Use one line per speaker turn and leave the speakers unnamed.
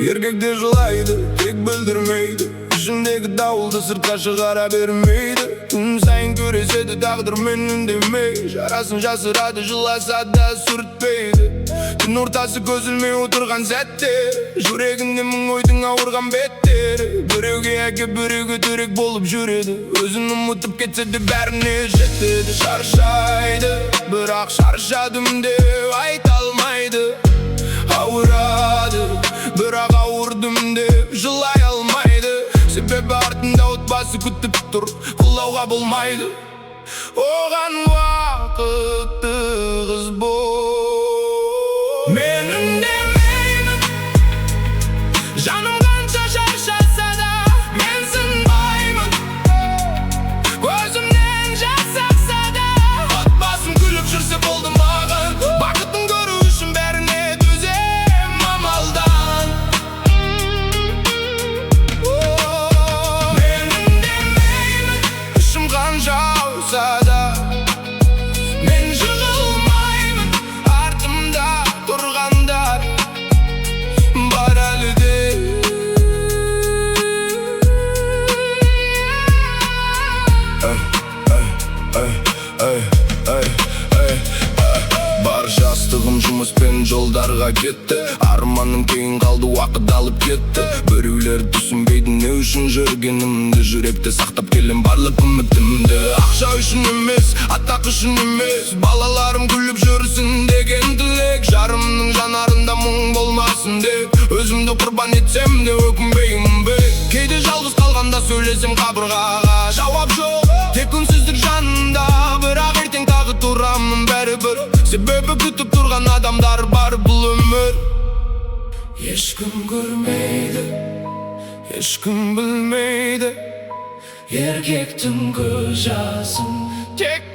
Еркек те жылайды, тек білдірмейді. Ішіндегі дауылды сыртқа шығара бермейді. Күн сайын күреседі тағдырмен үндемей. Жарасын жасырады, жыласа да сүртпейді. Түн ортасы, көз ілмей отырған сәттер, жүрегінде мың ойдың ауырған беттері. Біреуге әке, біреуге тірек болып жүреді. Өзін ұмытып кетсе де, бәріне жетеді. Шаршайды, бірақ шаршадым деп айта алмайды. Ауырады, бірақ ауырдым деп жылай алмайды. Себебі артында отбасы күтіп тұр, құлауға болмайды. Оған уақыт тығыз бол. Мен үндемеймін. Жаным қанша шаршаса да, мен сынбаймын. Көзімнен жас ақса да, отбасым күліп жүрсе болды маған. Бақытын көру үшін бәріне төзем амалдан. Мен үндемеймін. Ішім қан жауса да, мен жығылмаймын. Артымда тұрғандар бар әлі де. Эй, эй, эй, эй, эй, эй. Бар жастығым жұмыспен жолдарға кетті. Арманым кейін қалды, уақыт алып кетті. Біреулер түсінбейді не үшін жүргенімді. Жүректе сақтап келем барлық үмітімді. Ақша үшін емес, атақ үшін емес. Балаларым күліп жүрсін деген тілек. Жарымның жанарында мұң болмасын деп, өзімді құрбан етсем де өкінбеймін бе. Кейде жалғыз қалғанда сөйлесем қабырғаға, жауап жоқ, тек үнсіздік жанында. Бірақ ертең тағы тұрамын бәрібір. Себебі күтіп тұрған адамдар бар. Бұл өмір. Ешкім көрмейді, ешкім білмейді
еркектің көз жасын.
Тек